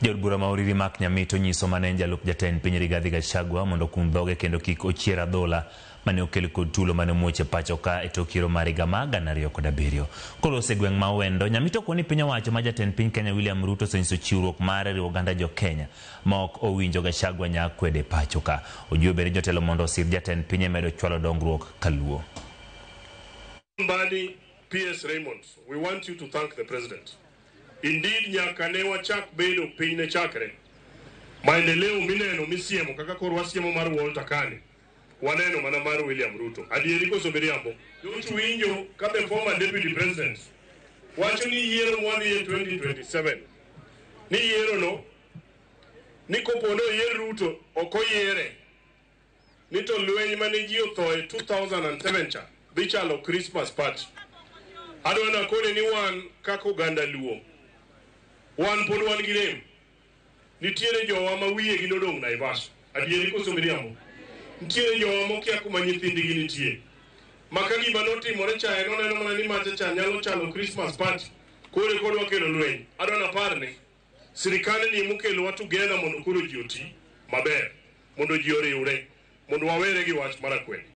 Jaod bura ma Uriri Mark Nyamito nyiso mane en jalup jatend piny Rigathi Gachagua mondo okung dhoge kendo kik ochier adhola mane okel kod tulo mane omuoch e pacho ka e tok yiero mar higa ma 2007. Koloso e gweng' ma Owendo, Nyamito okoni piny owacho ma jatend piny Kenya William Ruto osenyiso chiwruok mare riwo oganda jo Kenya ma ok owinjo Gachagua nya akwede e pacho ka. Ojiwo bende jotelo mondo osir jatend piny e medo chwalo dongruok kaluo. Mbadi PS Raymond, we want you to thank the president. Indeed, nyaka ne wachak bedo piny ne chakre. Maendeleo mineno misiemo kaka koro wasiemo mar Walter Kane, waneno mana mar William Ruto. Adieri koso miriambo? Don't winjo ka the former deputy president wacho ni yiero mwadhiye 2027 ni yiero no ni kopo ni oyier Ruto ok oyiere ni to lweny mane ji otho e 2007 cha dhi chalo Christmas party. Adwa nakone ni wan kaka oganda Luo, wan pod wan gi rem. Nitiere jowa ma wiyegi nodong' Naivasha. Adieri koso miriambo? Nitiere jowa mokia kuma nyithindgi nitie. Ma ka gima notimore cha en oneno mana ni macha cha nyalo chalo Christmas party. Koro kodwa kelo lweny. Adwa naparni sirikal ni emokelowa together mondo koro ji oti maber. Mondo ji oriwre. Mondo wawere gi wach mar akwede.